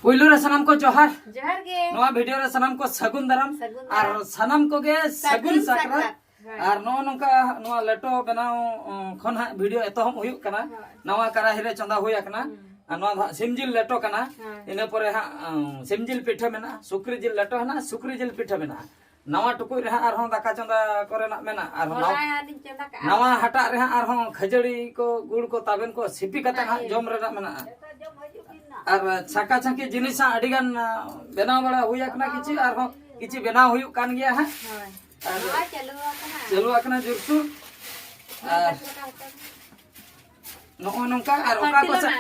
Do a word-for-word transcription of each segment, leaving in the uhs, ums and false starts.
ᱯᱩᱭᱞᱩ ᱨᱮ ᱥᱟᱱᱟᱢ ᱠᱚ ᱡᱚᱦᱟᱨ᱾ ᱡᱚᱦᱟᱨ ᱜᱮ᱾ ᱱᱚᱣᱟ ᱵᱷᱤᱰᱤᱭᱳ ᱨᱮ ᱥᱟᱱᱟᱢ ᱠᱚ ᱥᱟᱹᱜᱩᱱ ᱫᱟᱨᱟᱢ᱾ ᱥᱟᱹᱜᱩᱱ ᱟᱨ ᱫᱟᱨᱟᱢ᱾ ᱥᱟᱱᱟᱢ ᱠᱚᱜᱮ ᱥᱟᱹᱜᱩᱱ ᱥᱟᱹᱜᱩᱱ ᱥᱟᱠᱨᱟᱛ᱾ ᱥᱟᱠᱨᱟᱛ᱾ ᱦᱳᱭ᱾ ᱟᱨ ᱱᱚᱜᱼᱚ ᱱᱚᱝᱠᱟ ᱱᱚᱣᱟ ᱞᱮᱴᱚ ᱵᱮᱱᱟᱣ, ᱚ, ᱠᱷᱚᱱ ᱦᱟᱸᱜ ᱵᱷᱤᱰᱤᱭᱳ ᱮᱛᱚᱦᱚᱵ ᱦᱩᱭᱩᱜ ᱠᱟᱱᱟ᱾ ᱦᱳᱭ᱾ ᱱᱟᱣᱟ ᱠᱟᱨᱟᱦᱤ ᱨᱮ ᱪᱚᱸᱫᱟ ᱦᱩᱭ ᱟᱠᱟᱱᱟ᱾ ᱦᱩᱸ᱾ ᱟᱨ ᱱᱚᱣᱟ ᱫᱚ ᱦᱟᱸᱜ ᱥᱤᱢ ᱡᱤᱞ ᱞᱮᱴᱚ ᱠᱟᱱᱟ᱾ ᱦᱳᱭ᱾ ᱤᱱᱟᱹ ᱯᱚᱨᱮ ᱦᱟᱸᱜ, ᱚ, ᱥᱤᱢ ᱡᱤᱞ ᱯᱤᱴᱷᱟᱹ ᱢᱮᱱᱟᱜᱼᱟ, ᱥᱩᱠᱨᱤ ᱡᱤᱞ ᱞᱮᱴᱚ ᱦᱮᱱᱟᱜᱼᱟ, ᱥᱩᱠᱨᱤ ᱡᱤᱞ ᱯᱤᱴᱷᱟᱹ ᱢᱮᱱᱟᱜᱼᱟ᱾ ᱱᱟᱣᱟ ᱴᱩᱠᱩᱡ ᱨᱮ ᱦᱟᱸᱜ ᱟᱨᱦᱚᱸ ᱫᱟᱠᱟ ᱪᱚᱸᱫᱟ ᱠᱚᱨᱮᱱᱟᱜ ᱢᱮᱱᱟᱜᱼᱟ᱾ ᱟᱨ ᱦᱚᱞᱟ ᱱᱟᱣᱟ, ᱞᱤᱧ ᱪᱚᱸᱫᱟ ᱠᱟᱜᱼᱟ᱾ ᱱᱟᱣᱟ ᱦᱟᱴᱟᱜ ᱨᱮ ᱦᱟᱸᱜ ᱟᱨᱦᱚᱸ ᱠᱷᱟᱹᱡᱟᱹᱲᱤ ᱠᱚ, ᱜᱩᱲ ᱠᱚ, ᱛᱟᱵᱮᱱ ᱠᱚ ᱥᱤᱯᱤ ᱠᱟᱛᱮ ᱦᱟᱸᱜ ᱦᱮᱸ᱾ ᱡᱚᱢ ᱨᱮᱱᱟᱜ ᱢᱮᱱᱟᱜᱼᱟ᱾ ᱟᱨ ᱪᱷᱟᱸᱠᱟ ᱪᱷᱟᱸᱠᱤ ᱡᱤᱱᱤᱥ ᱦᱟᱸᱜ ᱟᱹᱰᱤ ᱜᱟᱱ, ᱟ, ᱵᱮᱱᱟᱣ ᱵᱟᱲᱟ ᱦᱩᱭ ᱟᱠᱟᱱᱟ ᱠᱤᱪᱷᱩ, ᱟᱨᱦᱚᱸ ᱠᱤᱪᱷᱩ ᱵᱮᱱᱟᱣ ᱦᱩᱭᱩᱜ ᱠᱟᱱ ᱜᱮᱭᱟ ᱦᱟᱸᱜ᱾ ᱦᱳᱭ᱾ ᱟᱨ ᱱᱚᱣᱟ ᱪᱟᱹᱞᱩ ᱟᱠᱟᱱᱟ᱾ ᱪᱟᱹᱞᱩ ᱟᱠᱟᱱᱟ ᱡᱳᱨᱥᱳᱨ᱾ ᱟᱨ ᱱᱚᱜᱼᱚ ᱱᱚᱝᱠᱟ, ᱟᱨ ᱚᱠᱟ ᱠᱚ ᱥᱮᱫ,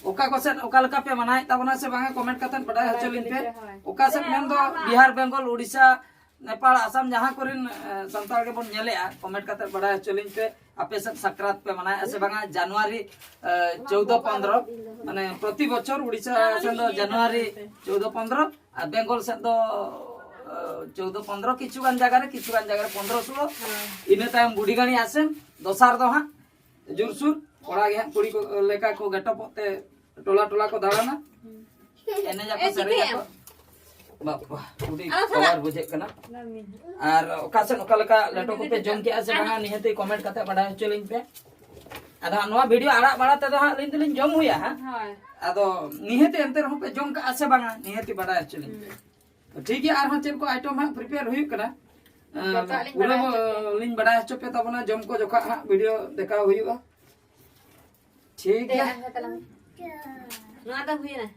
ᱚᱠᱟ ᱠᱚ ᱥᱮᱫ ᱚᱠᱟ ᱞᱮᱠᱟ ᱯᱮ ᱢᱟᱱᱟᱣᱮᱫ ᱛᱟᱵᱚᱱᱟ ᱥᱮ ᱵᱟᱝᱟ, ᱠᱚᱢᱮᱱᱴ ᱠᱟᱛᱮ ᱵᱟᱰᱟᱭ ᱦᱚᱪᱚ ᱞᱤᱧ ᱯᱮ᱾ ᱦᱳᱭ᱾ ᱚᱠᱟ ᱥᱮᱫ ᱢᱮᱱᱫᱚ ᱵᱤᱦᱟᱨ, ᱵᱮᱝᱜᱚᱞ, ᱩᱲᱤᱥᱥᱟ, ᱱᱮᱯᱟᱞ, ᱟᱥᱟᱢ, ᱡᱟᱦᱟᱸ ᱠᱚᱨᱮᱱ, ᱮ, ᱥᱟᱱᱛᱟᱲ ᱜᱮᱵᱚᱱ ᱧᱮᱞᱮᱜᱼᱟ, ᱠᱚᱢᱮᱱᱴ ᱠᱟᱛᱮ ᱵᱟᱰᱟᱭ ᱦᱚᱪᱚ ᱞᱤᱧ ᱯᱮ, ᱟᱯᱮ ᱥᱮᱫ ᱥᱟᱠᱨᱟᱛ ᱯᱮ ᱢᱟᱱᱟᱣᱮᱫᱼᱟ ᱥᱮ ᱵᱟᱝᱟ? ᱡᱟᱱᱩᱣᱟᱨᱤ, ᱮ, ᱪᱳᱣᱫᱚ ᱯᱚᱱᱫᱽᱨᱚ, ᱢᱟᱱᱮ ᱯᱨᱚᱛᱤ ᱵᱚᱪᱷᱚᱨ ᱩᱲᱤᱥᱥᱟ ᱥᱮᱱ ᱫᱚ ᱡᱟᱱᱩᱣᱟᱨᱤ ᱪᱳᱣᱫᱚ ᱯᱚᱱᱫᱽᱨᱚ, ᱟᱨ ᱵᱮᱝᱜᱚᱞ ᱥᱮᱫ ᱫᱚ, ᱮ, ᱪᱳᱣᱫᱚ ᱯᱚᱱᱫᱽᱨᱚ, ᱠᱤᱪᱷᱩ ᱜᱟᱱ ᱡᱟᱭᱜᱟ ᱨᱮ, ᱠᱤᱪᱷᱩ ᱜᱟᱱ ᱡᱟᱭᱜᱟ ᱨᱮ ᱯᱚᱱᱫᱽᱨᱚ ᱥᱳᱞᱳ᱾ ᱦᱮᱸ᱾ ᱤᱱᱟᱹ ᱛᱟᱭᱚᱢ ᱵᱩᱰᱷᱤᱜᱟᱹᱲᱤ ᱟᱥᱮᱱ, ᱫᱚᱥᱟᱨ ᱫᱚ ᱦᱟᱸᱜ ᱡᱳᱨᱥᱳᱨ ᱠᱚᱲᱟ ᱜᱮ ᱦᱟᱸᱜ ᱠᱩᱲᱤ ᱠᱚ ᱞᱮᱠᱟ ᱠᱚ ᱜᱮᱴᱚᱯᱚᱜ ᱛᱮ ᱴᱚᱞᱟ ᱴᱚᱞᱟ ᱠᱚ ᱫᱟᱬᱟᱱᱟ᱾ ᱮᱱᱮᱡ ᱟᱠᱚ, ᱮ, ᱥᱮᱨᱮᱧ ᱟᱠᱚ᱾ ᱪᱤᱠᱟᱹᱭᱟᱢ? ᱵᱟᱵᱟ, ᱟᱹᱰᱤ ᱟᱞᱚ ᱥᱟᱞᱟᱜ᱾ ᱯᱟᱣᱟᱨ ᱵᱩᱡᱷᱟᱹᱜ ᱠᱟᱱᱟ᱾ ᱟᱨ ᱚᱠᱟ ᱥᱮᱫ ᱚᱠᱟ ᱞᱮᱠᱟ ᱞᱮᱴᱚ ᱠᱚᱯᱮ ᱡᱚᱢ ᱠᱮᱜᱼᱟ ᱥᱮ ᱵᱟᱝᱟ, ᱱᱤᱦᱟᱹᱛᱤ ᱠᱚᱢᱮᱱᱴ ᱠᱟᱛᱮ ᱵᱟᱰᱟᱭ ᱦᱚᱪᱚ ᱞᱤᱧ ᱯᱮ᱾ ᱟᱫᱚ ᱦᱟᱸᱜ ᱱᱚᱣᱟ ᱵᱷᱤᱰᱤᱭᱳ ᱟᱲᱟᱜ ᱵᱟᱲᱟ ᱛᱮᱫᱚ ᱦᱟᱸᱜ ᱟᱹᱞᱤᱧ ᱫᱚᱞᱤᱧ ᱡᱚᱢ ᱦᱩᱭᱟ ᱦᱟᱸᱜ᱾ ᱦᱳᱭ᱾ ᱟᱫᱚ ᱱᱤᱦᱟᱹᱛᱤ ᱮᱱᱛᱮ ᱨᱮᱦᱚᱸ ᱯᱮ ᱡᱚᱢ ᱠᱟᱜᱼᱟ ᱥᱮ ᱵᱟᱝᱟ, ᱱᱤᱦᱟᱹᱛᱤ ᱵᱟᱰᱟᱭ ᱦᱚᱪᱚ ᱞᱤᱧ ᱯᱮ᱾ ᱦᱩᱸ᱾ ᱴᱷᱤᱠ ᱜᱮᱭᱟ, ᱟᱨᱦᱚᱸ ᱪᱮᱫ ᱠᱚ ᱟᱭᱴᱮᱢ ᱦᱟᱸᱜ ᱯᱨᱤᱯᱮᱭᱟᱨ ᱦᱩᱭᱩᱜ ᱠᱟᱱᱟ, ᱡᱚᱛᱚᱣᱟᱜ ᱞᱤᱧ ᱯᱩᱨᱟᱹ ᱵᱟᱰᱟᱭ ᱦᱚᱪᱚ ᱯᱮᱭᱟ᱾ ᱞᱤᱧ ᱵᱟᱰᱟᱭ ᱦᱚᱪᱚ ᱯᱮ ᱛᱟᱵᱚᱱᱟ, ᱡᱚᱢ ᱠᱚ ᱡᱚᱠᱷᱚᱱ ᱦᱟᱸᱜ ᱵᱷᱤᱰᱤᱭᱳ ᱫᱮᱠᱷᱟᱣ ᱦᱩᱭᱩᱜᱼᱟ᱾ ᱴᱷᱤᱠ ᱫᱮ, ᱜᱮᱭᱟ᱾ ᱟᱨᱦᱚᱸ ᱛᱟᱞᱟᱝ᱾ ᱱᱚᱣᱟ ᱫᱚ ᱦᱩᱭᱱᱟ᱾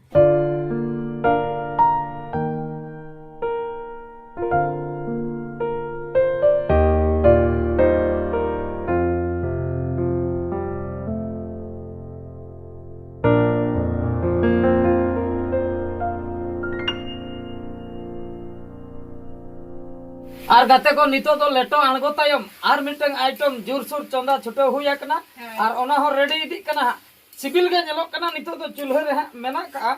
ᱟᱨ ᱜᱟᱛᱮ ᱠᱚ, ᱱᱤᱛᱚᱜ ᱫᱚ ᱞᱮᱴᱚ ᱟᱬᱜᱚ ᱛᱟᱭᱚᱢ ᱟᱨ ᱢᱤᱫᱴᱟᱝ ᱟᱭᱴᱮᱢ ᱡᱳᱨᱥᱳᱨ ᱪᱚᱸᱫᱟ ᱪᱷᱩᱴᱟᱹᱣ ᱦᱩᱭ ᱟᱠᱟᱱᱟ᱾ ᱦᱮᱸ᱾ ᱟᱨ ᱚᱱᱟ ᱦᱚᱸ ᱨᱮᱰᱤ ᱤᱫᱤᱜ ᱠᱟᱱᱟ ᱦᱟᱸᱜ᱾ ᱥᱤᱵᱤᱞ ᱜᱮ ᱧᱮᱞᱚᱜ ᱠᱟᱱᱟ, ᱱᱤᱛᱚᱜ ᱫᱚ ᱪᱩᱞᱦᱟᱹ ᱨᱮ ᱦᱟᱸᱜ ᱢᱮᱱᱟᱜ ᱠᱟᱜᱼᱟ᱾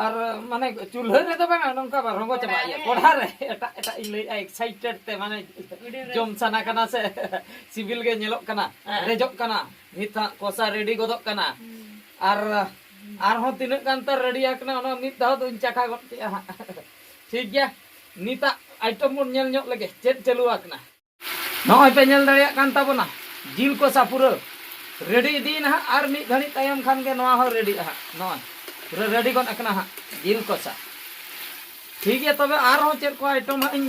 ᱟᱨ ᱢᱟᱱᱮ ᱪᱩᱞᱦᱟᱹ ᱨᱮᱫᱚ ᱵᱟᱝᱟ, ᱱᱚᱝᱠᱟ ᱵᱟᱝ, ᱨᱚᱸᱜᱚ ᱪᱟᱵᱟᱜ ᱜᱮᱭᱟ᱾ ᱠᱚᱲᱦᱟ ᱨᱮ᱾ ᱠᱚᱲᱦᱟ ᱨᱮ, ᱮᱴᱟᱜ ᱮᱴᱟᱜ ᱤᱧ ᱞᱟᱹᱭᱮᱫᱼᱟ, ᱮᱠᱥᱟᱭᱴᱮᱰ ᱛᱮ, ᱢᱟᱱᱮ ᱩᱰᱩᱠ ᱨᱮ᱾ ᱡᱚᱢ ᱥᱟᱱᱟ ᱠᱟᱱᱟ ᱥᱮ ᱥᱤᱵᱤᱞ ᱜᱮ ᱧᱮᱞᱚᱜ ᱠᱟᱱᱟ, ᱦᱮᱸ᱾ ᱦᱮᱰᱮᱡᱚᱜ ᱠᱟᱱᱟ, ᱱᱤᱛ ᱦᱟᱸᱜ ᱠᱚᱥᱟ ᱨᱮᱰᱤ ᱜᱚᱫᱚᱜ ᱠᱟᱱᱟ᱾ ᱦᱩᱸ᱾ ᱟᱨ ᱟᱨᱦᱚᱸ ᱛᱤᱱᱟᱹᱜ ᱜᱟᱱ ᱛᱟᱨ ᱨᱮᱰᱤ ᱟᱠᱟᱱᱟ, ᱚᱱᱟ ᱢᱤᱫ ᱫᱷᱟᱣ ᱫᱚᱧ ᱪᱟᱠᱷᱟ ᱜᱚᱫ ᱠᱮᱜᱼᱟ ᱦᱟᱸᱜ᱾ ᱴᱷᱤᱠ ᱜᱮᱭᱟ, ᱱᱤᱛᱟᱜ ᱟᱭᱴᱮᱢ ᱵᱚᱱ ᱧᱮᱞ ᱧᱚᱜ ᱞᱮᱜᱮ ᱪᱮᱫ ᱪᱟᱹᱞᱩ ᱟᱠᱟᱱᱟ᱾ ᱱᱚᱜᱼᱚᱭ ᱯᱮ ᱧᱮᱞ ᱫᱟᱲᱮᱭᱟᱜ ᱠᱟᱱ ᱛᱟᱵᱚᱱᱟ, ᱡᱤᱞ ᱠᱚᱥᱟ ᱯᱩᱨᱟᱹ ᱨᱮᱰᱤ ᱤᱫᱤᱭᱮᱱᱟ ᱦᱟᱸᱜ᱾ ᱟᱨ ᱢᱤᱫ ᱜᱷᱟᱹᱲᱤᱡ ᱛᱟᱭᱚᱢ ᱠᱷᱟᱱ ᱜᱮ ᱱᱚᱣᱟ ᱦᱚᱸ ᱨᱮᱰᱤᱜᱼᱟ ᱦᱟᱸᱜ᱾ ᱱᱚᱜᱼᱚᱭ ᱯᱩᱨᱟᱹ ᱨᱮᱰᱤ ᱜᱚᱫ ᱟᱠᱟᱱᱟ ᱦᱟᱸᱜ ᱡᱤᱞ ᱠᱚᱥᱟ᱾ ᱴᱷᱤᱠ ᱜᱮᱭᱟ, ᱛᱚᱵᱮ ᱟᱨᱦᱚᱸ ᱪᱮᱫ ᱠᱚ ᱟᱭᱴᱮᱢ ᱦᱟᱸᱜ ᱤᱧ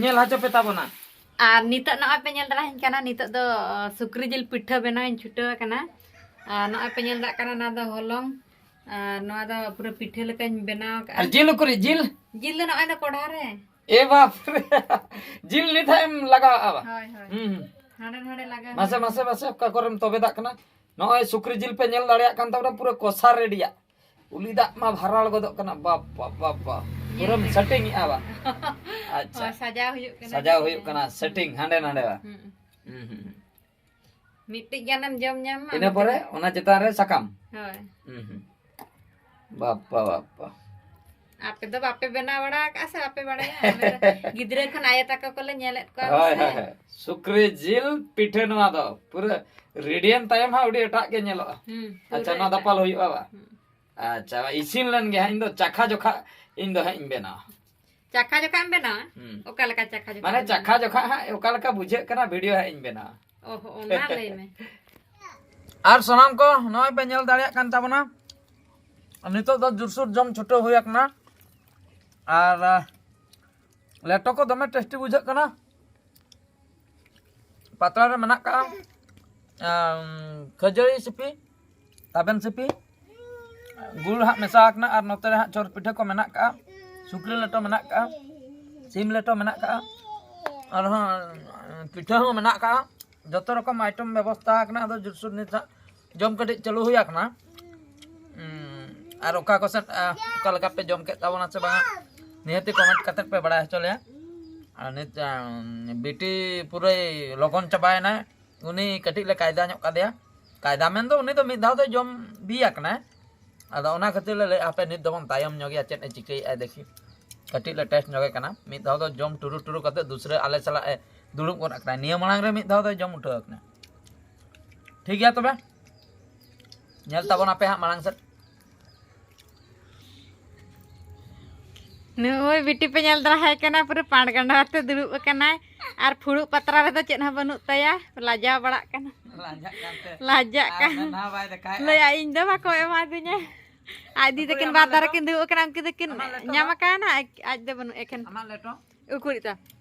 ᱧᱮᱞ ᱦᱚᱪᱚ ᱯᱮ ᱛᱟᱵᱚᱱᱟ᱾ ᱟᱨ ᱱᱤᱛᱚᱜ ᱱᱚᱜᱼᱚᱭ ᱯᱮ ᱧᱮᱞ ᱫᱟᱲᱮᱭᱟᱹᱧ ᱠᱟᱱᱟ, ᱱᱤᱛᱚᱜ ᱫᱚ ᱥᱩᱠᱨᱤ ᱡᱤᱞ ᱯᱤᱴᱷᱟᱹ ᱵᱮᱱᱟᱣ ᱤᱧ ᱪᱷᱩᱴᱟᱹᱣ ᱟᱠᱟᱱᱟ᱾ ᱟᱨ ᱱᱚᱜᱼᱚᱭ ᱯᱮ ᱧᱮᱞ ᱫᱟᱲᱮᱭᱟᱜ ᱠᱟᱱᱟ, ᱱᱚᱣᱟ ᱫᱚ ᱦᱚᱞᱚᱝ, ᱟᱨ ᱱᱚᱣᱟ ᱫᱚ ᱯᱩᱨᱟᱹ ᱯᱤᱴᱷᱟᱹ ᱞᱮᱠᱟᱧ ᱵᱮᱱᱟᱣ ᱟᱠᱟᱫᱼᱟ᱾ ᱟᱨ ᱡᱤᱞ ᱩᱠᱩᱨᱤᱡ ᱡᱤᱞ? ᱡᱤᱞ ᱫᱚ ᱱᱚᱜᱼᱚᱭ ᱫᱚ ᱠᱚᱲᱦᱟ ᱨᱮ᱾ ᱮ ᱵᱟᱯ ᱨᱮ! ᱡᱤᱞ ᱱᱤᱛ ᱦᱟᱸᱜ ᱮᱢ ᱞᱟᱜᱟᱣᱟᱜᱼᱟ ᱵᱟ? ᱦᱳᱭ, ᱦᱳᱭ᱾ ᱦᱩᱸ, ᱦᱩᱸ᱾ ᱦᱟᱸᱰᱮ ᱱᱟᱰᱮ ᱞᱟᱜᱟᱣ ᱢᱟᱥᱮ, ᱦᱩᱭᱩᱜᱼᱟ᱾ ᱢᱟᱥᱮ, ᱢᱟᱥᱮ, ᱚᱠᱟ ᱠᱚᱨᱮᱢ ᱛᱚᱵᱮ ᱫᱟᱜ ᱠᱟᱱᱟ? ᱱᱚᱜᱼᱚᱭ ᱥᱩᱠᱨᱤ ᱡᱤᱞ ᱯᱮ ᱧᱮᱞ ᱫᱟᱲᱮᱭᱟᱜ ᱠᱟᱱ ᱛᱟᱵᱚᱱᱟ, ᱯᱩᱨᱟᱹ ᱠᱚᱥᱟ ᱨᱮᱰᱤᱭᱟᱜ᱾ ᱩᱞᱤ ᱫᱟᱜ ᱢᱟ ᱵᱷᱟᱨᱟᱲ ᱜᱚᱫᱚᱜ ᱠᱟᱱᱟ᱾ ᱵᱟᱯ, ᱵᱟᱯ, ᱵᱟᱯ, ᱵᱟᱯ᱾ ᱧᱮᱞ ᱯᱩᱨᱟᱹᱢ ᱛᱮᱜᱮ᱾ Setting ᱮᱜᱼᱟ ᱵᱟ? ᱟᱪᱪᱷᱟ᱾ ᱦᱳᱭ, ᱥᱟᱡᱟᱣ ᱦᱩᱭᱩᱜ ᱠᱟᱱᱟ᱾ ᱥᱟᱡᱟᱣ ᱦᱩᱭᱩᱜ ᱠᱟᱱᱟ, setting ᱦᱟᱸᱰᱮ ᱱᱟᱰᱮ ᱵᱟ? ᱦᱩᱸ᱾ ᱦᱩᱸ, ᱦᱩᱸ, ᱦᱩᱸ᱾ ᱢᱤᱫᱴᱤᱡ ᱜᱟᱱᱮᱢ ᱡᱚᱢ ᱧᱟᱢ ᱢᱟ, ᱤᱱᱟᱹ ᱚᱱᱟ ᱯᱚᱨᱮ ᱛᱮᱜᱮ᱾ ᱚᱱᱟ ᱪᱮᱛᱟᱱ ᱨᱮ ᱥᱟᱠᱟᱢ᱾ ᱦᱳᱭ᱾ ᱦᱩᱸ, ᱦᱩᱸ᱾ ᱵᱟᱯᱯᱟ, ᱵᱟᱯᱯᱟ᱾ ᱟᱯᱮ ᱫᱚ ᱵᱟᱯᱮ ᱵᱮᱱᱟᱣ ᱵᱟᱲᱟ ᱟᱠᱟᱫᱼᱟ ᱥᱮ ᱵᱟᱯᱮ ᱵᱟᱲᱟᱭᱟ? ᱟᱞᱮ ᱫᱚ ᱜᱤᱫᱽᱨᱟᱹ ᱠᱷᱚᱱ ᱟᱭᱳ ᱛᱟᱠᱚ ᱠᱚᱞᱮ ᱧᱮᱞᱮᱫ ᱠᱚᱣᱟ ᱦᱳᱭ, ᱥᱮ᱾ ᱦᱳᱭ, ᱦᱳᱭ᱾ ᱥᱩᱠᱨᱤ ᱡᱤᱞ ᱯᱤᱴᱷᱟᱹ ᱱᱚᱣᱟ ᱫᱚ ᱯᱩᱨᱟᱹ ᱨᱮᱰᱤᱭᱮᱱ ᱛᱟᱭᱚᱢ ᱦᱟᱸᱜ ᱟᱹᱰᱤ ᱮᱴᱟᱜ ᱜᱮ ᱧᱮᱞᱚᱜᱼᱟ᱾ ᱦᱩᱸ, ᱟᱪᱪᱷᱟ, ᱯᱩᱨᱟᱹ ᱱᱚᱣᱟ ᱮᱴᱟᱜ᱾ ᱫᱟᱯᱟᱞ ᱦᱩᱭᱩᱜᱼᱟ ᱵᱟ? ᱦᱩᱸ᱾ ᱟᱪᱪᱷᱟ, ᱤᱥᱤᱱ ᱞᱮᱱ ᱜᱮ ᱦᱟᱸᱜ, ᱤᱧ ᱫᱚ ᱪᱟᱠᱷᱟ ᱡᱚᱠᱷᱟ ᱤᱧ ᱫᱚ ᱦᱟᱸᱜ ᱤᱧ ᱵᱮᱱᱟᱣᱟ᱾ ᱪᱟᱠᱷᱟ ᱡᱚᱠᱷᱟ ᱮᱢ ᱵᱮᱱᱟᱣᱟ? ᱦᱩᱸ᱾ ᱚᱠᱟ ᱞᱮᱠᱟ ᱪᱟᱠᱷᱟ ᱡᱚᱠᱷᱟ ᱢᱟᱱᱮ ᱫᱚᱢ ᱪᱟᱠᱷᱟ ᱵᱮᱱᱟᱣᱟ? ᱡᱚᱠᱷᱟ ᱦᱟᱸᱜ ᱚᱠᱟ ᱞᱮᱠᱟ ᱵᱩᱡᱷᱟᱹᱜ ᱠᱟᱱᱟ, video ᱦᱟᱸᱜ ᱤᱧ ᱵᱮᱱᱟᱣᱟ᱾ ᱚ, ᱦᱚᱸ, ᱚᱱᱟ ᱞᱟᱹᱭ ᱢᱮ᱾ ᱟᱨ ᱥᱟᱱᱟᱢ ᱠᱚ ᱱᱚᱜᱼᱚᱭ ᱯᱮ ᱧᱮᱞ ᱫᱟᱲᱮᱭᱟᱜ ᱠᱟᱱ ᱛᱟᱵᱚᱱᱟ, ᱱᱤᱛᱚᱜ ᱫᱚ ᱡᱳᱨᱥᱳᱨ ᱡᱚᱢ ᱪᱷᱩᱴᱟᱹᱣ ᱦᱩᱭ ᱟᱠᱟᱱᱟ᱾ ᱟᱨ, ᱟᱸ, ᱞᱮᱴᱚ ᱠᱚ ᱫᱚᱢᱮ tasty ᱵᱩᱡᱷᱟᱹᱜ ᱠᱟᱱᱟ᱾ ᱯᱟᱛᱲᱟ ᱨᱮ ᱢᱮᱱᱟᱜ ᱠᱟᱜᱼᱟ, ᱟᱸ, ᱠᱷᱟᱹᱡᱟᱹᱲᱤ ᱥᱤᱯᱤ, ᱛᱟᱵᱮᱱ ᱥᱤᱯᱤ, ᱜᱩᱲ ᱦᱟᱸᱜ ᱢᱮᱥᱟ ᱟᱠᱟᱱᱟ, ᱟᱨ ᱱᱚᱛᱮ ᱨᱮ ᱦᱟᱸᱜ ᱪᱷᱚᱨ ᱯᱤᱴᱷᱟᱹ ᱠᱚ ᱢᱮᱱᱟᱜ ᱠᱟᱜᱼᱟ, ᱥᱩᱠᱨᱤ ᱞᱮᱴᱚ ᱢᱮᱱᱟᱜ ᱠᱟᱜᱼᱟ, ᱥᱤᱢ ᱞᱮᱴᱚ ᱢᱮᱱᱟᱜ ᱠᱟᱜᱼᱟ, ᱟᱨᱦᱚᱸ ᱯᱤᱴᱷᱟᱹ ᱦᱚᱸ ᱢᱮᱱᱟᱜ ᱠᱟᱜᱼᱟ᱾ ᱡᱚᱛᱚ ᱨᱚᱠᱚᱢ item ᱵᱮᱵᱚᱥᱛᱷᱟ ᱟᱠᱟᱱᱟ᱾ ᱟᱫᱚ ᱡᱳᱨᱥᱳᱨ ᱱᱤᱛ ᱦᱟᱸᱜ ᱡᱚᱢ ᱠᱟᱹᱴᱤᱡ ᱪᱟᱹᱞᱩ ᱦᱩᱭ ᱟᱠᱟᱱᱟ᱾ ᱩᱸ, ᱟᱨ ᱚᱠᱟ ᱠᱚᱥᱮᱫ, ᱟ, ᱚᱠᱟ ᱞᱮᱠᱟ ᱯᱮ ᱡᱚᱢ ᱠᱮᱫ ᱛᱟᱵᱚᱱᱟ ᱥᱮ ᱵᱟᱝᱟ, ᱱᱤᱦᱟᱹᱛᱤ comment ᱠᱟᱛᱮᱫ ᱯᱮ ᱵᱟᱲᱟᱭ ᱦᱚᱪᱚ ᱞᱮᱭᱟ᱾ ᱟᱨ ᱱᱤᱛ, ᱟᱸ, ᱵᱤᱴᱤ ᱯᱩᱨᱟᱹᱭ ᱞᱚᱜᱚᱱ ᱪᱟᱵᱟᱭᱮᱱᱟᱭ, ᱩᱱᱤ ᱠᱟᱹᱴᱤᱡ ᱞᱮ ᱠᱟᱭᱫᱟ ᱧᱚᱜ ᱠᱟᱫᱮᱭᱟ᱾ ᱠᱟᱭᱫᱟ ᱢᱮᱱᱫᱚ ᱩᱱᱤ ᱫᱚ ᱢᱤᱫ ᱫᱷᱟᱣ ᱫᱚᱭ ᱡᱚᱢ ᱵᱤ ᱟᱠᱟᱱᱟᱭ᱾ ᱟᱫᱚ ᱚᱱᱟ ᱠᱷᱟᱹᱛᱤᱨ ᱞᱮ ᱞᱟᱹᱭᱮᱫᱼᱟ, ᱦᱟᱯᱮ ᱱᱤᱛ ᱫᱚᱵᱚᱱ ᱛᱟᱭᱚᱢ ᱧᱚᱜᱮᱭᱟ, ᱪᱮᱫ ᱮ ᱪᱤᱠᱟᱹᱭᱮᱫᱼᱟᱭ ᱫᱮᱠᱷᱤ᱾ ᱠᱟᱹᱴᱤᱡ ᱞᱮ test ᱧᱚᱜᱮ ᱠᱟᱱᱟ᱾ ᱢᱤᱫ ᱫᱷᱟᱣ ᱫᱚ ᱡᱚᱢ ᱴᱩᱨᱩ ᱴᱩᱨᱩ ᱠᱟᱛᱮ ᱫᱩᱥᱨᱟᱹ ᱟᱞᱮ ᱥᱟᱞᱟᱜ ᱮ ᱫᱩᱲᱩᱵ ᱜᱚᱫ ᱟᱠᱟᱱᱟ᱾ ᱱᱤᱭᱟᱹ ᱢᱟᱲᱟᱝ ᱨᱮ ᱢᱤᱫ ᱫᱷᱟᱣ ᱫᱚᱭ ᱡᱚᱢ ᱩᱴᱷᱟᱹᱣ ᱟᱠᱟᱱᱟ᱾ ᱴᱷᱤᱠ ᱜᱮᱭᱟ ᱛᱚᱵᱮ, ᱧᱮᱞ ᱛᱟᱵᱚᱱ ᱟᱯᱮ ᱦᱟᱸᱜ ᱢᱟᱲᱟᱝ ᱥᱮᱫ᱾ ᱱᱩᱭ ᱵᱤᱴᱤ ᱯᱮ ᱧᱮᱞ ᱫᱟᱨᱟᱭ ᱠᱟᱱᱟ, ᱯᱩᱨᱟᱹ ᱯᱟᱸᱰ ᱜᱟᱸᱰᱟ ᱟᱛᱮ ᱫᱩᱲᱩᱵ ᱟᱠᱟᱱᱟᱭ᱾ ᱟᱨ ᱯᱷᱩᱲᱩᱜ ᱯᱟᱛᱨᱟ ᱨᱮᱫᱚ ᱪᱮᱫ ᱦᱚᱸ ᱵᱟᱹᱱᱩᱜ ᱛᱟᱭᱟ, ᱞᱟᱡᱟᱣ ᱵᱟᱲᱟᱜ ᱠᱟᱱᱟ᱾ ᱞᱟᱡᱟᱜ ᱠᱟᱱᱛᱮ ᱞᱟᱡᱟᱜ ᱟᱨ ᱠᱟᱱᱟ᱾ ᱢᱮᱫᱦᱟ ᱵᱟᱭ ᱫᱮᱠᱷᱟᱭᱮᱫᱼᱟ᱾ ᱞᱟᱹᱭᱟ, "ᱤᱧ ᱫᱚ ᱵᱟᱠᱚ ᱮᱢᱟ ᱫᱤᱧᱟ᱾" ᱟᱡ ᱫᱤᱫᱤ ᱛᱟᱹᱠᱤᱱ ᱟᱢᱟᱜ ᱵᱟᱨ ᱫᱟᱨᱟ ᱞᱮᱴᱚ? ᱠᱤᱱ ᱫᱩᱲᱩᱵ ᱟᱠᱟᱱᱟ, ᱩᱱᱠᱤᱱ ᱫᱚᱠᱤᱱ ᱟᱢᱟᱜ ᱞᱮᱴᱚ ᱧᱟᱢ ᱫᱚ? ᱟᱠᱟᱱᱟ, ᱟᱡ, ᱟᱡ ᱫᱚ ᱵᱟᱹᱱᱩᱜ ᱮᱠᱷᱮᱱ᱾ ᱟᱢᱟᱜ ᱞᱮᱴᱚ? ᱩᱠᱩᱨᱤᱡ ᱛᱟ?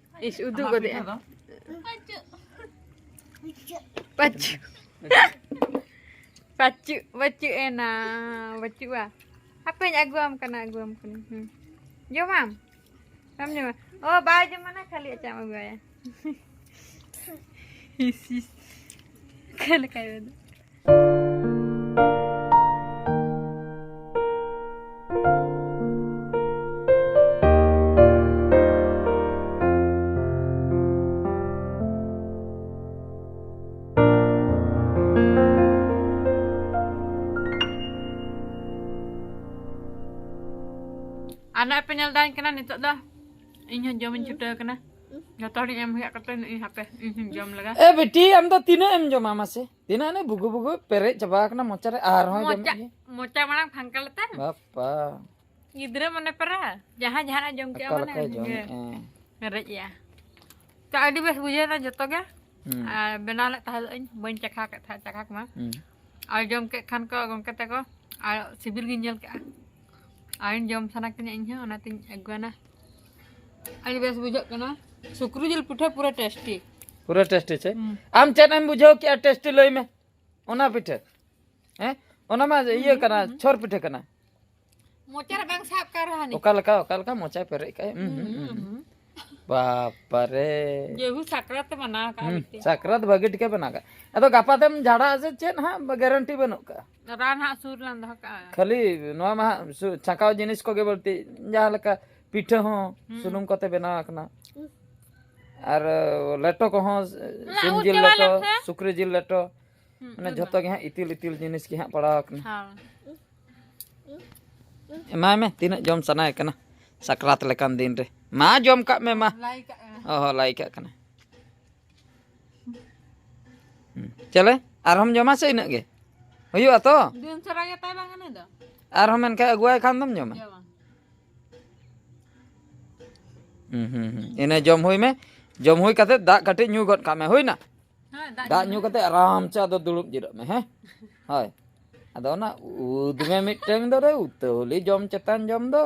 ᱤᱥ, ᱩᱫᱩᱜ ᱟᱢᱟᱜ ᱜᱚᱫᱮᱜᱼᱟ᱾ ᱯᱤᱴᱷᱟᱹ ᱫᱚ? ᱯᱟᱹᱪᱩ᱾ ᱯᱟᱹᱪᱩ, ᱯᱟᱹᱪᱩ ᱮᱱᱟ, ᱯᱟᱹᱪᱩᱜᱼᱟ᱾ ᱦᱟᱯᱮᱧ ᱟᱹᱜᱩᱣᱟᱢ ᱠᱟᱱᱟ, ᱟᱹᱜᱩᱣᱟᱢ ᱠᱟᱹᱱᱟᱹᱧ᱾ ᱦᱩᱸ᱾ ᱡᱚᱢᱟᱢ? ᱵᱟᱢ ᱡᱚᱢᱟ? ᱚ, ᱵᱟᱭ ᱡᱚᱢᱟ ᱱᱟ, ᱠᱷᱟᱹᱞᱤ ᱟᱪᱟᱢ ᱟᱹᱜᱩᱣᱟᱭᱟ᱾ ᱦᱤᱥ, ᱦᱤᱥ᱾ ᱚᱠᱟ ᱞᱮᱠᱟᱭ ᱢᱮᱱᱫᱟ? ᱟᱨ ᱱᱚᱜᱼᱚᱭ ᱯᱮ ᱧᱮᱞ ᱫᱟᱹᱧ ᱠᱟᱱᱟ ᱱᱤᱛᱚᱜ ᱫᱚ᱾ ᱤᱧ ᱦᱚᱸ ᱡᱚᱢᱤᱧ ᱪᱷᱩᱴᱟᱹᱣ ᱠᱟᱱᱟ᱾ ᱡᱚᱛᱚ ᱦᱚᱲᱤᱧ ᱮᱢ ᱦᱩᱭᱟᱜ ᱠᱟᱛᱮ ᱤᱧ ᱦᱟᱯᱮ, ᱤᱧ ᱦᱚᱸᱧ ᱡᱚᱢ ᱞᱮᱜᱟ᱾ ᱮ ᱵᱤᱴᱤ, ᱟᱢ ᱫᱚ ᱛᱤᱱᱟᱹᱜ ᱮᱢ ᱡᱚᱢᱟ ᱢᱟᱥᱮ? ᱛᱤᱱᱟᱹᱜ ᱮᱱᱮ ᱵᱩᱜᱩ ᱵᱩᱜᱩ ᱯᱮᱨᱮᱡ ᱪᱟᱵᱟ ᱟᱠᱟᱱᱟ ᱢᱚᱪᱟ ᱨᱮ, ᱟᱨᱦᱚᱸ ᱡᱚᱢᱮᱫ ᱢᱚᱪᱟ, ᱜᱮ? ᱢᱚᱪᱟ ᱢᱟᱲᱟᱝ ᱯᱷᱟᱸᱠᱟ ᱞᱮᱛᱟᱢ? ᱵᱟᱯᱟ᱾ ᱜᱤᱫᱽᱨᱟᱹ ᱢᱚᱱᱮ ᱯᱮᱨᱟ, ᱡᱟᱦᱟᱸ ᱡᱟᱦᱟᱱᱟᱜ ᱡᱚᱢ ᱠᱮᱜᱼᱟ ᱚᱠᱟ ᱢᱟᱱᱮ ᱞᱮᱠᱟᱭ ᱤᱭᱟᱹ, ᱡᱚᱢᱮᱫᱼᱟ? ᱯᱮᱨᱮᱡ ᱮᱜᱼᱟ᱾ ᱛᱚ ᱟᱹᱰᱤ ᱵᱮᱥ ᱵᱩᱡᱷᱟᱹᱣ ᱮᱱᱟ ᱡᱚᱛᱚ ᱜᱮ᱾ ᱦᱩᱸ᱾ ᱟᱨ ᱵᱮᱱᱟᱣ ᱞᱮᱫ ᱛᱟᱦᱮᱸ ᱤᱧ, ᱵᱟᱹᱧ ᱪᱟᱠᱷᱟ ᱠᱮᱫ ᱛᱟᱦᱮᱸᱫ, ᱪᱟᱠᱷᱟ ᱠᱚᱢᱟ᱾ ᱦᱩᱸ᱾ ᱟᱨ ᱡᱚᱢ ᱠᱮᱫ ᱠᱷᱟᱱ ᱠᱚ ᱜᱚᱢᱠᱮ ᱛᱟᱠᱚ, ᱟᱨ ᱥᱤᱵᱤᱞ ᱜᱤᱧ ᱧᱮᱞ ᱠᱮᱜᱼᱟ᱾ ᱟᱨᱤᱧ ᱡᱚᱢ ᱥᱟᱱᱟ ᱠᱤᱧᱟ ᱤᱧ ᱦᱚᱸ, ᱚᱱᱟᱛᱤᱧ ᱟᱹᱜᱩᱣᱟᱱᱟ᱾ ᱟᱹᱰᱤ ᱵᱮᱥ ᱵᱩᱡᱷᱟᱹᱜ ᱠᱟᱱᱟ᱾ ᱥᱩᱠᱨᱤ ᱡᱤᱞ ᱯᱤᱴᱷᱟᱹ ᱯᱩᱨᱟᱹ ᱴᱮᱥᱴᱤ᱾ ᱯᱩᱨᱟᱹ ᱴᱮᱥᱴᱤ ᱪᱮ? ᱦᱩᱸ᱾ ᱟᱢ ᱪᱮᱫ ᱮᱢ ᱵᱩᱡᱷᱟᱹᱣ ᱠᱮᱜᱼᱟ ᱴᱮᱥᱴᱤ, ᱞᱟᱹᱭ ᱢᱮ᱾ ᱚᱱᱟ ᱯᱤᱴᱷᱟᱹ, ᱦᱮᱸ? ᱚᱱᱟ ᱢᱟ ᱤᱭᱟᱹ ᱠᱟᱱᱟ, ᱦᱩᱸ᱾ ᱪᱷᱚᱨ ᱯᱤᱴᱷᱟᱹ ᱠᱟᱱᱟ᱾ ᱢᱚᱪᱟ ᱨᱮ ᱵᱟᱝ ᱥᱟᱵ ᱠᱟᱱ ᱨᱮᱦᱚᱸ ᱱᱤᱛ᱾ ᱚᱠᱟ ᱞᱮᱠᱟ, ᱚᱠᱟ ᱞᱮᱠᱟ ᱢᱚᱪᱟᱭ ᱯᱮᱨᱮᱡ ᱠᱟᱜᱼᱟ? ᱩᱸ, ᱦᱩᱸ, ᱦᱩᱸ, ᱦᱩᱸ, ᱦᱩᱸ᱾ ᱦᱩᱸ᱾ ᱵᱟᱯᱟᱨᱮ᱾ ᱡᱮᱦᱩ ᱥᱟᱠᱨᱟᱛ ᱮ ᱢᱟᱱᱟᱣ ᱠᱟᱜᱼᱟ ᱦᱩᱸ, ᱢᱤᱫᱴᱮᱡ᱾ ᱥᱟᱠᱨᱟᱛ ᱵᱷᱟᱹᱜᱤ ᱴᱷᱤᱠᱮ ᱵᱮᱱᱟᱣ ᱠᱟᱜᱼᱟ᱾ ᱟᱫᱚ ᱜᱟᱯᱟ ᱛᱮᱢ ᱡᱷᱟᱲᱟᱜᱼᱟ ᱥᱮ ᱪᱮᱫ ᱦᱟᱸᱜ, ᱜᱮᱨᱮᱱᱴᱤ ᱵᱟᱹᱱᱩᱜ ᱠᱟᱜᱼᱟ᱾ ᱨᱟᱱ ᱦᱟᱸᱜ ᱥᱩᱨ ᱨᱮᱢ ᱫᱚᱦᱚ ᱠᱟᱜᱼᱟ᱾ ᱠᱷᱟᱹᱞᱤ ᱱᱚᱣᱟ ᱢᱟ ᱦᱟᱸᱜ ᱥᱩ-, ᱪᱷᱟᱸᱠᱟᱣ ᱡᱤᱱᱤᱥ ᱠᱚᱜᱮ ᱵᱟᱹᱲᱛᱤ, ᱡᱟᱦᱟᱸ ᱞᱮᱠᱟ ᱯᱤᱴᱷᱟᱹ ᱦᱚᱸ ᱦᱩᱸ᱾ ᱥᱩᱱᱩᱢ ᱠᱚᱛᱮ ᱵᱮᱱᱟᱣ ᱟᱠᱟᱱᱟ᱾ ᱟᱨ, ᱞᱮᱴᱚ ᱠᱚᱦᱚᱸ, ᱚᱱᱟ ᱥᱤᱢ ᱩᱫ ᱡᱤᱞ ᱪᱟᱵᱟ ᱞᱮᱴᱚ, ᱞᱮᱱ ᱥᱮ? ᱥᱩᱠᱨᱤ ᱡᱤᱞ ᱞᱮᱴᱚ, ᱦᱩᱸ, ᱢᱟᱱᱮ ᱩᱫ ᱡᱷᱚᱛᱚ ᱢᱟ᱾ ᱜᱮ ᱦᱟᱸᱜ ᱤᱛᱤᱞ ᱤᱛᱤᱞ ᱡᱤᱱᱤᱥ ᱜᱮ ᱦᱟᱸᱜ ᱯᱟᱲᱟᱣ ᱟᱠᱟᱱᱟ᱾ ᱦᱳᱭ᱾ ᱮᱢᱟᱭ ᱢᱮ, ᱛᱤᱱᱟᱹᱜ ᱡᱚᱢ ᱥᱟᱱᱟᱭᱮ ᱠᱟᱱᱟ ᱥᱟᱠᱨᱟᱛ ᱞᱮᱠᱟᱱ ᱫᱤᱱ ᱨᱮ᱾ ᱢᱟ, ᱡᱚᱢ ᱠᱟᱜ ᱢᱮ, ᱢᱟ᱾ ᱞᱟᱭ ᱠᱟᱜ ᱢᱮ᱾ ᱚ ᱦᱚᱸ, ᱞᱟᱭ ᱠᱟᱜ ᱠᱟᱱᱟ᱾ ᱦᱩᱸ᱾ ᱪᱮᱞᱮ, ᱟᱨᱦᱚᱸᱢ ᱡᱚᱢᱟ ᱥᱮ ᱤᱱᱟᱹᱜ ᱜᱮ? ᱦᱩᱭᱩᱜᱼᱟ ᱛᱚ? ᱫᱤᱱ ᱥᱟᱨᱟ ᱜᱮ ᱛᱟᱭ ᱵᱟᱝ ᱮᱱᱮᱡ ᱫᱚ? ᱟᱨᱦᱚᱸ ᱢᱮᱱᱠᱷᱟᱱ ᱟᱹᱜᱩᱣᱟᱭ ᱠᱷᱟᱱ ᱫᱚᱢ ᱡᱚᱢᱟ? ᱡᱚᱢᱟ᱾ ᱦᱩᱸ, ᱦᱩᱸ, ᱦᱩᱸ᱾ ᱤᱱᱟᱹ ᱡᱚᱢ ᱦᱩᱭ ᱢᱮ᱾ ᱡᱚᱢ ᱦᱩᱭ ᱠᱟᱛᱮ ᱫᱟᱜ ᱠᱟᱹᱴᱤᱡ ᱧᱩ ᱜᱚᱫ ᱠᱟᱜ ᱢᱮ, ᱦᱩᱭᱱᱟ? ᱦᱳᱭ, ᱫᱟᱜ ᱫᱟᱜ ᱧᱩ ᱧᱩ ᱠᱟᱛᱮ ᱟᱨᱟᱢ ᱥᱮ ᱟᱫᱚ ᱫᱩᱲᱩᱵ ᱡᱤᱨᱟᱹᱜ ᱢᱮ, ᱦᱮᱸ? ᱦᱳᱭ᱾ ᱟᱫᱚ ᱚᱱᱟ ᱩᱫ ᱢᱮ ᱢᱤᱫᱴᱟᱝ ᱫᱚ ᱨᱮ, ᱩᱛᱟᱹᱣᱞᱤ ᱡᱚᱢ ᱪᱮᱛᱟᱱ ᱡᱚᱢ ᱫᱚ᱾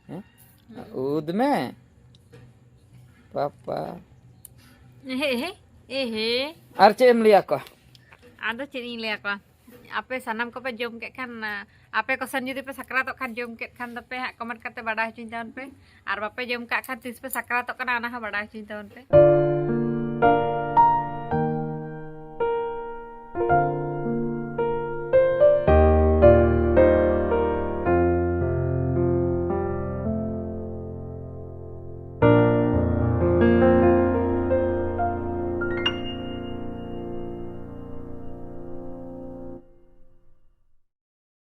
ᱦᱮᱸ? ᱩᱫ ᱢᱮ᱾ ᱯᱟᱯᱟ᱾ ᱮᱦᱮ, ᱮᱦᱮ, ᱮᱦᱮ᱾ ᱟᱨ ᱪᱮᱫ ᱮᱢ ᱞᱟᱹᱭ ᱟᱠᱚᱣᱟ? ᱟᱫᱚ ᱪᱮᱫ ᱤᱧ ᱞᱟᱹᱭ ᱟᱠᱚᱣᱟ? ᱟᱯᱮ ᱥᱟᱱᱟᱢ ᱠᱚᱯᱮ ᱡᱚᱢ ᱠᱮᱫ ᱠᱷᱟᱱ, ᱟᱯᱮ ᱠᱚᱥᱮᱱ ᱡᱩᱫᱤ ᱯᱮ ᱥᱟᱠᱨᱟᱛᱚᱜ ᱠᱷᱟᱱ, ᱡᱚᱢ ᱠᱮᱫ ᱠᱷᱟᱱ ᱫᱚᱯᱮ ᱦᱟᱸᱜ, comment ᱠᱟᱛᱮ ᱵᱟᱰᱟᱭ ᱦᱚᱪᱚᱧ ᱛᱟᱵᱚᱱ ᱯᱮ᱾ ᱟᱨ ᱵᱟᱯᱮ ᱡᱚᱢ ᱠᱟᱜ ᱠᱷᱟᱱ, ᱛᱤᱥ ᱯᱮ ᱥᱟᱠᱨᱟᱛᱚᱜ ᱠᱟᱱᱟ, ᱚᱱᱟ ᱦᱚᱸ ᱵᱟᱰᱟᱭ ᱦᱚᱪᱚᱧ ᱛᱟᱵᱚᱱ ᱯᱮ᱾